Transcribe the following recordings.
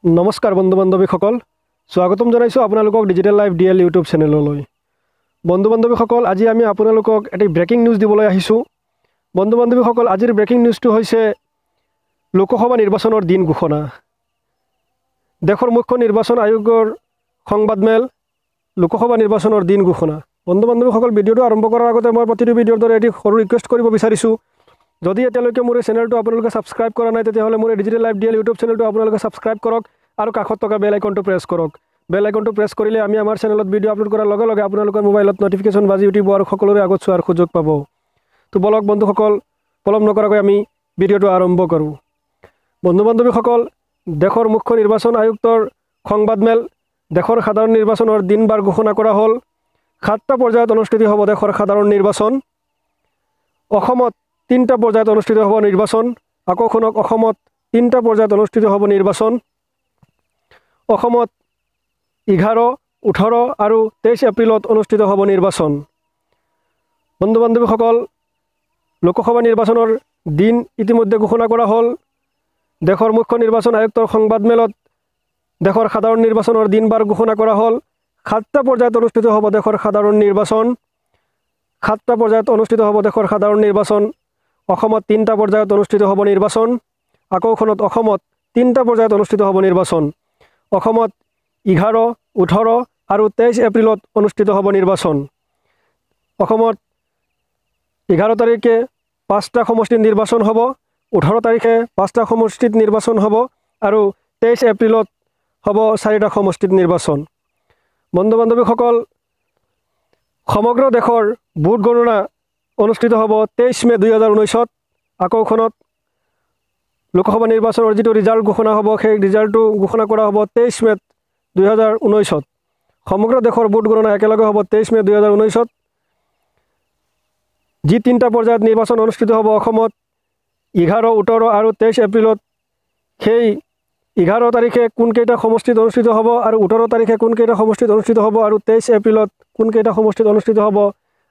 নমস্কাৰ বন্ধু বান্ধৱীসকল, স্বাগতম জনাইছোঁ আপোনালোকক digital life DL YouTube চেনেললৈ। বন্ধু বান্ধৱীসকল, আজি আমি আপোনালোকক এটি ব্ৰেকিং নিউজ দিবলৈ আহিছোঁ। বন্ধু বান্ধৱীসকল, আজিৰ ব্ৰেকিং নিউজটো হৈছে লোকসভা নিৰ্বাচনৰ দিন ঘোষণা। দেশৰ মুখ্য নিৰ্বাচন আয়োগৰ সংবাদমেল, লোকসভা নিৰ্বাচনৰ দিন ঘোষণা। বন্ধু বান্ধৱীসকল, ভিডিঅ'টো আৰম্ভ কৰাৰ আগতে মই প্ৰতিটো ভিডিঅ'ৰ দৰে এটি সৰু ৰিকুৱেষ্ট কৰিব বিচাৰিছোঁ। যদি এতিয়ালৈকে মোৰ এই চেনেলটো আপোনালোকে ছাবস্ক্ৰাইব কৰা নাই, তেতিয়াহ'লে মোৰ এই ডিজিটেল লাইফ ডিএল ইউটিউব চেনেলটো আপোনালোকে ছাবস্ক্ৰাইব কৰক আৰু কাষত থকা বেল আইকনটো প্ৰেছ কৰক। বেল আইকনটো প্ৰেছ কৰিলে আমি আমাৰ চেনেলত ভিডিঅ' আপলোড কৰাৰ লগে লগে আপোনালোকৰ মোবাইলত ন'টিফিকেশ্যন বাজি উঠিব আৰু সকলোৰে আগত চোৱাৰ সুযোগ পাব। তো বলক বন্ধুসকল, পলম নকৰাকৈ আমি ভিডিঅ'টো আৰম্ভ কৰোঁ। বন্ধু বান্ধৱীসকল, দেশৰ মুখ্য নিৰ্বাচন আয়ুক্তৰ সংবাদমেল, দেশৰ সাধাৰণ নিৰ্বাচনৰ দিন বাৰ ঘোষণা কৰা হ'ল। 7টা পৰ্যায়ত অনুষ্ঠিত হ'ব দেশৰ সাধাৰণ নিৰ্বাচন। অসমত 3টা পৰ্যায়ত অনুষ্ঠিত হ'ব নিৰ্বাচন। আকৌ শুনক, অসমত 3টা পৰ্যায়ত অনুষ্ঠিত হ'ব নিৰ্বাচন। অসমত 11, 18 আৰু 23 এপ্ৰিলত অনুষ্ঠিত হ'ব নিৰ্বাচন। বন্ধু বান্ধৱীসকল, লোকসভা নিৰ্বাচনৰ দিন ইতিমধ্যে ঘোষণা কৰা হ'ল। দেশৰ মুখ্য নিৰ্বাচন আয়ুক্তৰ সংবাদমেলত দেশৰ সাধাৰণ নিৰ্বাচনৰ দিন বাৰ ঘোষণা কৰা হ'ল। 7টা পৰ্যায়ত অনুষ্ঠিত হ'ব দেশৰ সাধাৰণ নিৰ্বাচন। 7টা পৰ্যায়ত অনুষ্ঠিত হ'ব দেশৰ সাধাৰণ নিৰ্বাচন। অসমত 3টা পৰ্যায়ত অনুষ্ঠিত হ'ব নিৰ্বাচন। আকৌ খনত অসমত 3টা পৰ্যায়ত অনুষ্ঠিত হ'ব নিৰ্বাচন। অসমত 11, 18 আৰু 23 এপ্ৰিলত অনুষ্ঠিত হ'ব নিৰ্বাচন। অসমত 11 তাৰিখে 5টা সমষ্টিত নিৰ্বাচন হ'ব, 18 তাৰিখে 5টা সমষ্টিত নিৰ্বাচন হ'ব আৰু 23 এপ্ৰিলত হ'ব 4টা সমষ্টিত নিৰ্বাচন। বন্ধু বান্ধৱীসকল, সমগ্ৰ দেশৰ ভোট গণনা অনুষ্ঠিত হ'ব 23 মে' 2019ত। আকৌ খনত লোকসভা নিৰ্বাচনৰ যিটো ৰিজাল্ট ঘোষণা হ'ব, সেই ৰিজাল্টটো ঘোষণা কৰা হ'ব 23 মে' 2019ত। সমগ্ৰ দেশৰ ভোট গণনা একেলগে হ'ব 23 মে' 2019ত। যি 3টা পৰ্যায়ত নিৰ্বাচন অনুষ্ঠিত হ'ব অসমত 11, 18 আৰু 23 এপ্ৰিলত, সেই 11 তাৰিখে কোনকেইটা সমষ্টিত অনুষ্ঠিত হ'ব আৰু 18 তাৰিখে কোনকেইটা সমষ্টিত অনুষ্ঠিত হ'ব আৰু 23 এপ্ৰিলত কোনকেইটা সমষ্টিত অনুষ্ঠিত হ'ব,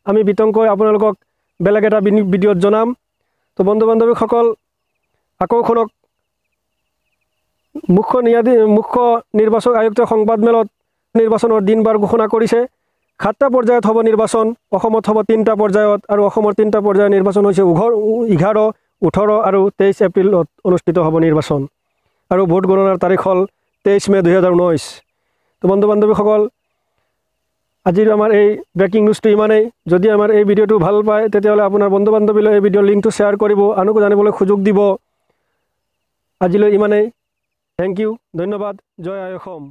আমি বিতংকৈ আপোনালোকক বেলেগ এটা ভিডিঅ'ত জনাম। তো বন্ধু বান্ধৱীসকল, আকৌ শুনক, মুখ্য নিৰ্বাচন আয়ুক্ত সংবাদমেলত নিৰ্বাচনৰ দিন বাৰ ঘোষণা কৰিছে। 7টা পৰ্যায়ত হ'ব নিৰ্বাচন। অসমত হ'ব 3টা পৰ্যায়ত আৰু অসমৰ 3টা পৰ্যায়ৰ নিৰ্বাচন হৈছে 11, 18 আৰু 23 এপ্ৰিলত অনুষ্ঠিত হ'ব নিৰ্বাচন আৰু ভোট গণনাৰ তাৰিখ হ'ল 23 মে' 2019। তো বন্ধু বান্ধৱীসকল, আজিৰ আমাৰ এই ব্ৰেকিং নিউজটো ইমানেই। যদি আমাৰ এই ভিডিঅ'টো ভাল পায়, তেতিয়াহ'লে আপোনাৰ বন্ধু বান্ধৱীলৈ এই ভিডিঅ'ৰ লিংকটো শ্বেয়াৰ কৰিব, আনকো জানিবলৈ সুযোগ দিব। আজিলৈ ইমানেই। Thank U, ধন্যবাদ। জয় আই অসম।